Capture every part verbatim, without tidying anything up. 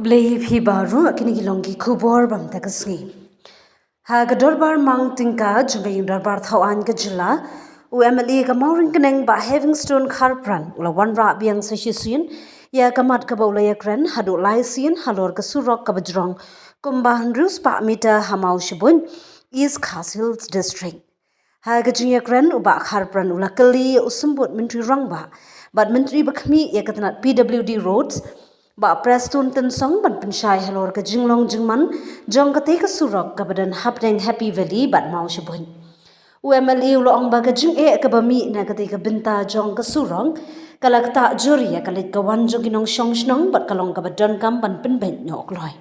Khublei phi baroh, kine ki long ki khubor ba mynta ka sngi. Ha ka dorbar mang tyngka jong ka ïing dorbar thaw aiñ ka jylla, u M L A ka Mawryngkneng Bah Heavingstone Kharpran u la wanrah biang sa shisien ïa ka mat kaba u la ïakren haduh lai sien halor ka surok kaba jrong kumba hynriew spah meter ha Mawshbuit, East Khasi Hills District. Ha ka jingïakren, u Bah Kharpran u la kylli ïa u Symbud Myntri Rangbah bad Myntri ba khmih ïa ka tnat P W D Roads, Bah Prestone Tynsong, ban pynshai halor ka jinglong jingman jong katei ka surok kaba don hapdeng Happy Valley bad Mawshbuit. U M L A u la ong ba ka jingeh kaba mih na katei ka bynta jong ka surok ka la ktah jur ïa ka leit ka wan jong ki nongshong shnong bad ka long kaba donkam ban pynbeit noh kloi.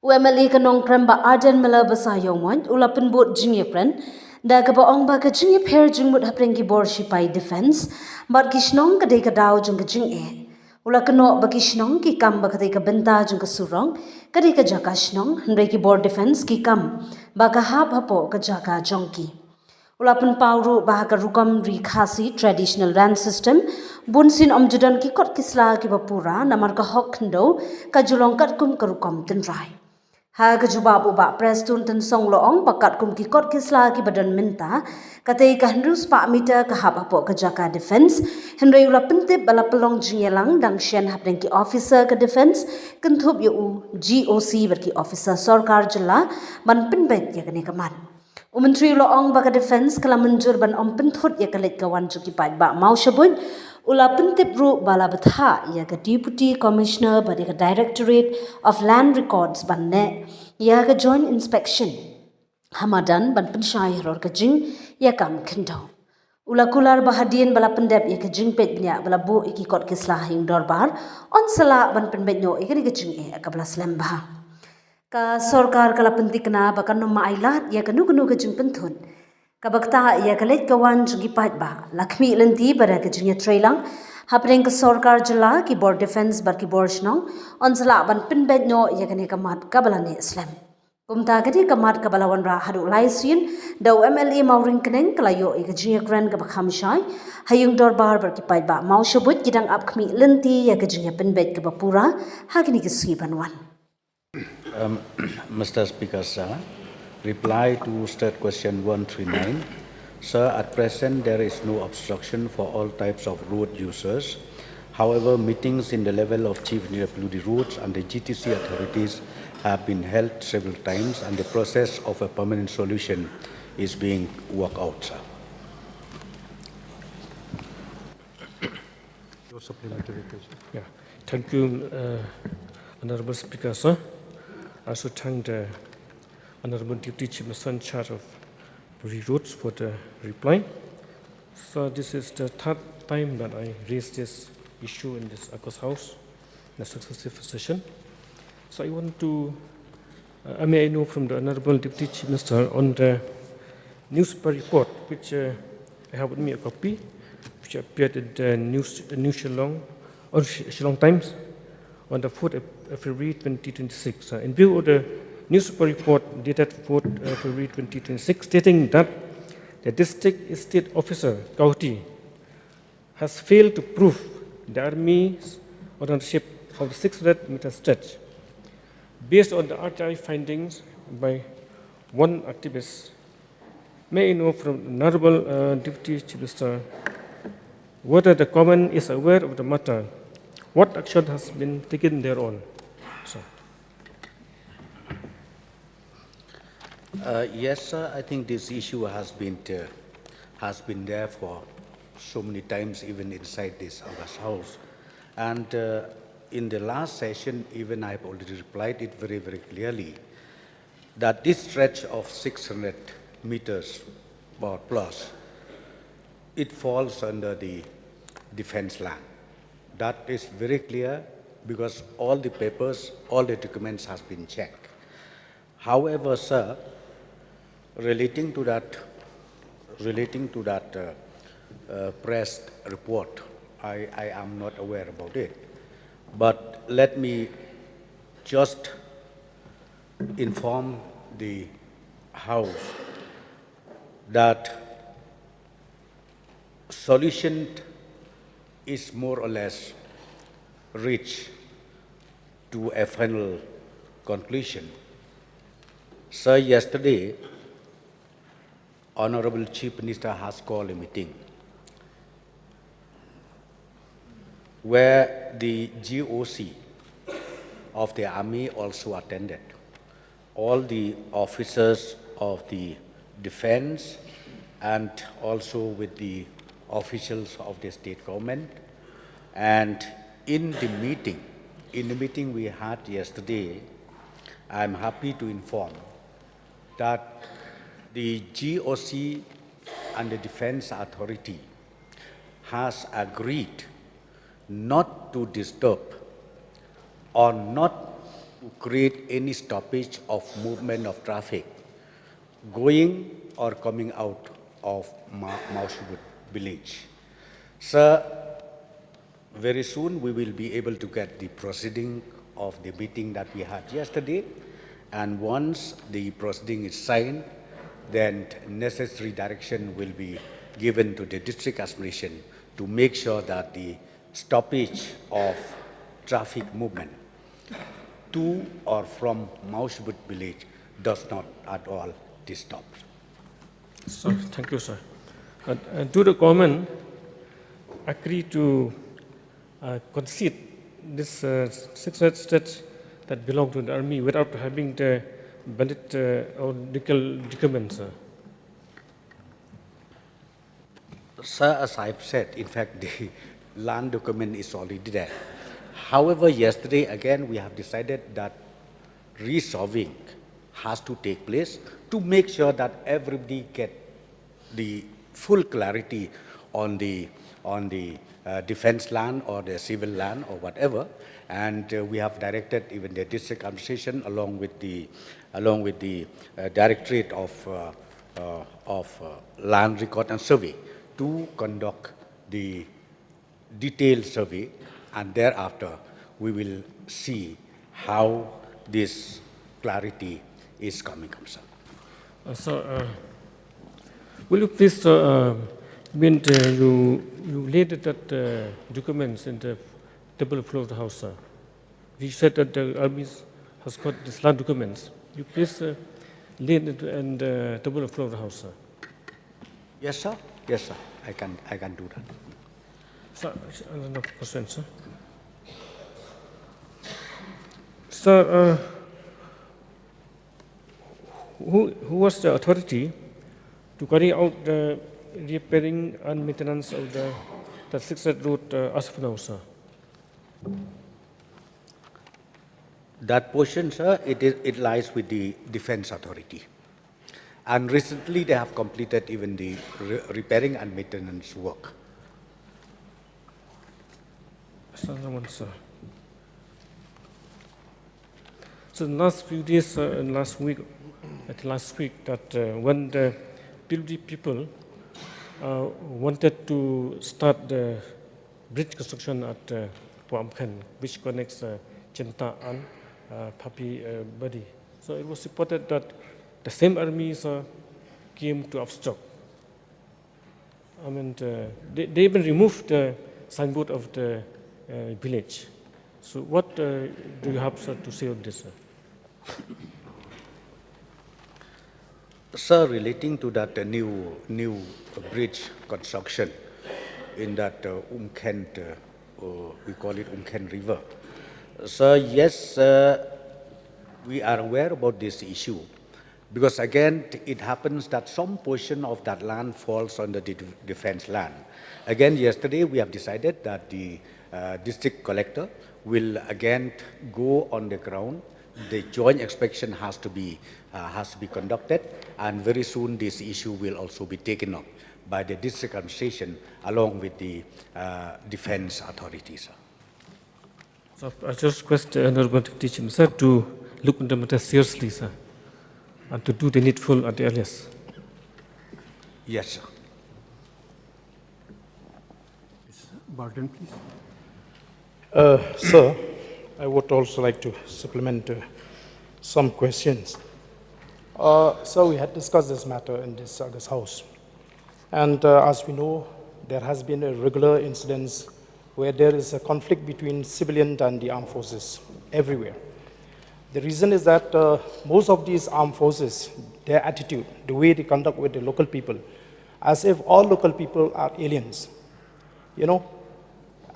U M L A ka Nongkrem Bah Ardent Miller Basaiawmoit u la pynbud jingïakren da kaba ong ba ka jingïapher jingmut hapdeng ki bor shipai defence bad ki shnong ka dei ka daw jong ka jingeh. U la kynnoh ba ki shnong ki kam ba katei ka bynta jong ka surok ka dei ka jaka shnong, hynrei ki bor defence ki kam ba ka hap hapoh ka jaka jong ki. U la pynpaw ruh ba ha ka rukom Ri Khasi Traditional Land System, bunsien ym ju don ki kot ki sla kiba pura namar ka hok khyndew ka ju long katkum ka rukom tynrai. Ha ka jubab, u Bah Prestone Tynsong u la ong ba katkum ki kot ki sla kiba don mynta, katei ka hynriew spah meter ka hap hapoh ka jaka defence, hynrei u la pyntip ba la pynlong jingïalang dang shen hapdeng ki officer ka defence, kynthup ïa u G O C bad ki officer sorkar jylla ban pynbeit ïa kane ka mat. U Myntri u la ong ba ka defence ka la mynjur ban ym pynthut ïa ka leit ka wan jong ki paidbah Mawshbuit. U la pyntip ruh ba la bthah ïa ka Deputy Commissioner bad ïa ka Directorate of Land Records ban leh ïa ka joint inspection ha madan ban pynshai halor ka jingïakam khyndew. U la kular ba hadien ba la pyndep ïa ka jingpeit bniah ba la buh ïa ki kot ki sla ha ïing dorbar, yn sa lah ban pynbeit noh ïa kane ka jingeh kaba la slem bha. Ka sorkar ka la pynthikna ba kan ym ai lad ïa kano kano ka jingpynthut kaba ktah ïa ka leit ka wan jong ki paidbah, la khmih lynti bad da ka jingïatreilang hapdeng ka sorkar jylla, ki bor defence bad ki bor shnong, yn sa lah ban pynbeit noh ïa kane ka mat kaba la neh slem. Kumta kane ka mat kaba la wanrah haduh lai sien da u M L A Mawryngkneng ka la ïoh ïa ka jingïakren kaba kham shai ha ïing dorbar bad ki paidbah Mawshbuit, ki dang ap khmih lynti ïa ka jingïapynbeit kaba pura ha kine ki sngi ban wan. Um, Mister Speaker, sir, reply to state question one three nine. Sir, at present there is no obstruction for all types of road users. However, meetings in the level of Chief P W D Roads and the G T C authorities have been held several times, and the process of a permanent solution is being worked out, sir. Your supplementary question. Yeah. Thank you, uh, Honorable Speaker, sir. I also thank the Honorable Deputy Chief Minister in charge of Ri Roads for the reply. So this is the third time that I raise this issue in this August House in a successive session. So I want to, uh, may I know from the Honorable Deputy Chief Minister on the newspaper report, which, uh, I have with me a copy, which appeared in the news, New Shillong, or Sh- Shillong Times, on the fourth of February twenty twenty-six. Uh, in view of the newspaper report dated fourth of February twenty twenty-six, stating that the district estate officer, Kauti, has failed to prove the army's ownership of the six hundred meter stretch. Based on the R T I findings by one activist, may I know from Honorable, uh, Deputy Chief Minister whether the government is aware of the matter, what action has been taken thereon? So, Uh, yes, sir. I think this issue has been uh, has been there for so many times, even inside this August House. And uh, in the last session, even I have already replied it very, very clearly that this stretch of six hundred meters or plus, it falls under the defense land. That is very clear because all the papers, all the documents has been checked. However, sir, relating to that, relating to that uh, uh, press report, I, I am not aware about it. But let me just inform the House that solution is more or less reached to a final conclusion. Sir, yesterday, Honorable Chief Minister has called a meeting where the G O C of the army also attended. All the officers of the defense and also with the officials of the state government. And in the meeting, in the meeting we had yesterday, I'm happy to inform that the G O C and the Defense Authority has agreed not to disturb or not to create any stoppage of movement of traffic going or coming out of Ma- Mawshynrut village. Sir, very soon we will be able to get the proceeding of the meeting that we had yesterday. And once the proceeding is signed, then necessary direction will be given to the district administration to make sure that the stoppage of traffic movement to or from Mawshynrut village does not at all disturb. Sir, thank you, sir. Uh, uh, do the government agree to uh, concede this uh, six hundred states that belong to the army without having the valid uh, or legal documents, sir? Sir, as I've said, in fact, the land document is already there. However, yesterday again we have decided that resolving has to take place to make sure that everybody get the full clarity on the on the uh, defense land or the civil land or whatever. And uh, we have directed even the district administration along with the along with the uh, directorate of uh, uh, of uh, land record and survey to conduct the detailed survey, and thereafter we will see how this clarity is coming up, sir. Uh, so, uh, will you please, uh, uh, when uh, you you laid that uh, documents in the table floor of the house, sir? You said that the army has got this land documents. You please uh, lay it in the table floor of the house, sir. Yes, sir. Yes, sir. I can I can do that. Sir, another question, sir. Sir, uh, who, who was the authority to carry out the repairing and maintenance of the, the six road uh, as of now, sir? That portion, sir, it, is, it lies with the Defense Authority. And recently they have completed even the re- repairing and maintenance work. Another one, sir. So the last few days, uh, and last week, at last week, that uh, when the P W D people uh, wanted to start the bridge construction at uh, Umkhen, which connects uh, Chinta and uh, Papi uh, Badi. So it was reported that the same armies uh, came to obstruct. I mean, uh, they, they even removed the signboard of the uh, village. So what uh, do you have, sir, to say on this, sir? Sir, relating to that uh, new new bridge construction in that uh, Umkhen, uh, uh, we call it Umkhen River. Sir, yes, uh, we are aware about this issue because again, it happens that some portion of that land falls under the de- defense land. Again, yesterday we have decided that the uh, district collector will again go on the ground. The joint inspection has to be uh, has to be conducted, and very soon this issue will also be taken up by the district administration along with the uh, defense authorities. So I just request the Honorable Deputy Chief Minister to look into the matter seriously, sir, and to do the needful at the earliest. Yes, sir. Barton, please. Uh, sir, I would also like to supplement uh, some questions. Uh, sir, we had discussed this matter in this August House. And uh, as we know, there has been a regular incidents where there is a conflict between civilian and the armed forces. everywhere. The reason is that uh, most of these armed forces, their attitude, the way they conduct with the local people, as if all local people are aliens, you know,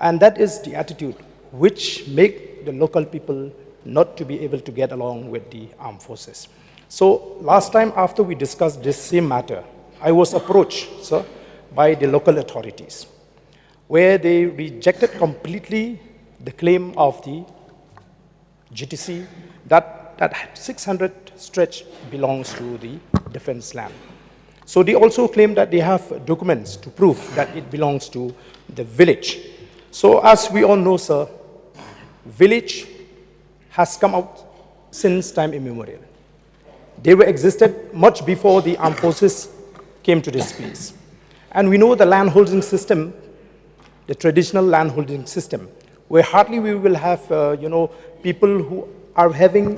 and that is the attitude which make the local people not to be able to get along with the armed forces. So last time after we discussed this same matter, I was approached, sir, by the local authorities, where they rejected completely the claim of the G T C that that six hundred stretch belongs to the defense land. So they also claim that they have documents to prove that it belongs to the village. So as we all know, sir, village has come out since time immemorial. They were existed much before the armed forces came to this place. And we know the land holding system, the traditional land holding system, where hardly we will have, uh, you know, people who are having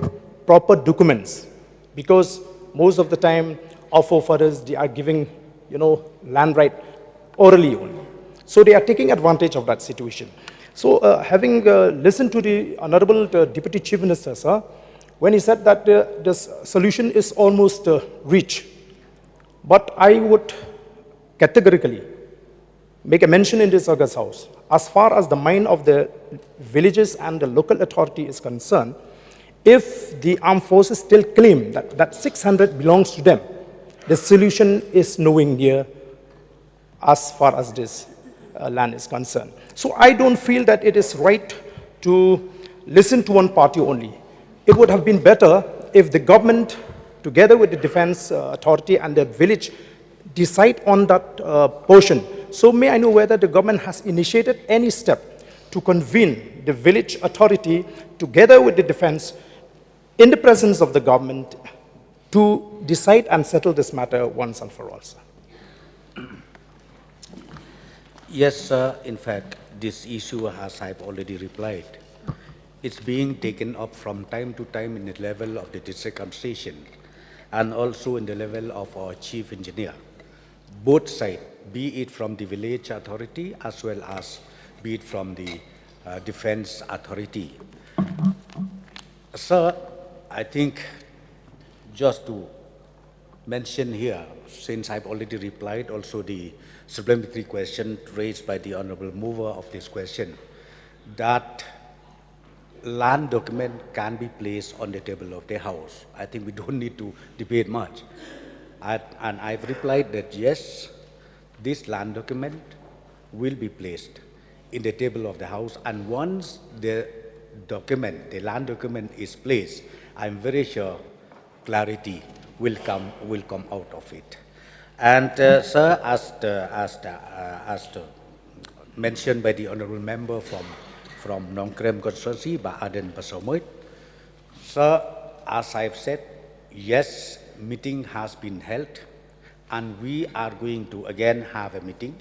proper documents, because most of the time our forefathers, they are giving, you know, land right orally only. So they are taking advantage of that situation. So uh, having uh, listened to the Honorable uh, Deputy Chief Minister, sir, when he said that uh, this solution is almost uh, reached, but I would categorically make a mention in this August House, as far as the mind of the villages and the local authority is concerned, if the armed forces still claim that that six hundred belongs to them, the solution is nowhere near as far as this uh, land is concerned. So I don't feel that it is right to listen to one party only. It would have been better if the government, together with the defense uh, authority and the village, decide on that uh, portion. So may I know whether the government has initiated any step to convene the village authority together with the defense in the presence of the government to decide and settle this matter once and for all, sir? Yes, sir. In fact, this issue, as I've already replied, it's being taken up from time to time in the level of the district administration and also in the level of our chief engineer. Both sides, be it from the village authority as well as be it from the uh, defense authority. Sir, I think just to mention here, since I've already replied also the supplementary question raised by the honorable mover of this question, that land document can be placed on the table of the House. I think we don't need to debate much. I, and I've replied that yes, this land document will be placed in the table of the House, and once the document, the land document is placed, I'm very sure clarity will come, will come out of it. And uh, sir, as the, as the, uh, as the mentioned by the honorable member from, from Nongkrem constituency, by Ardent Basaiawmoit, sir, as I've said, yes, meeting has been held, and we are going to again have a meeting.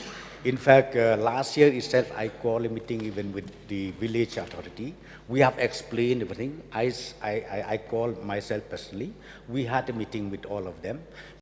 In fact, uh, last year itself, I called a meeting even with the village authority. We have explained everything. I, s- I, I, I called myself personally. We had a meeting with all of them.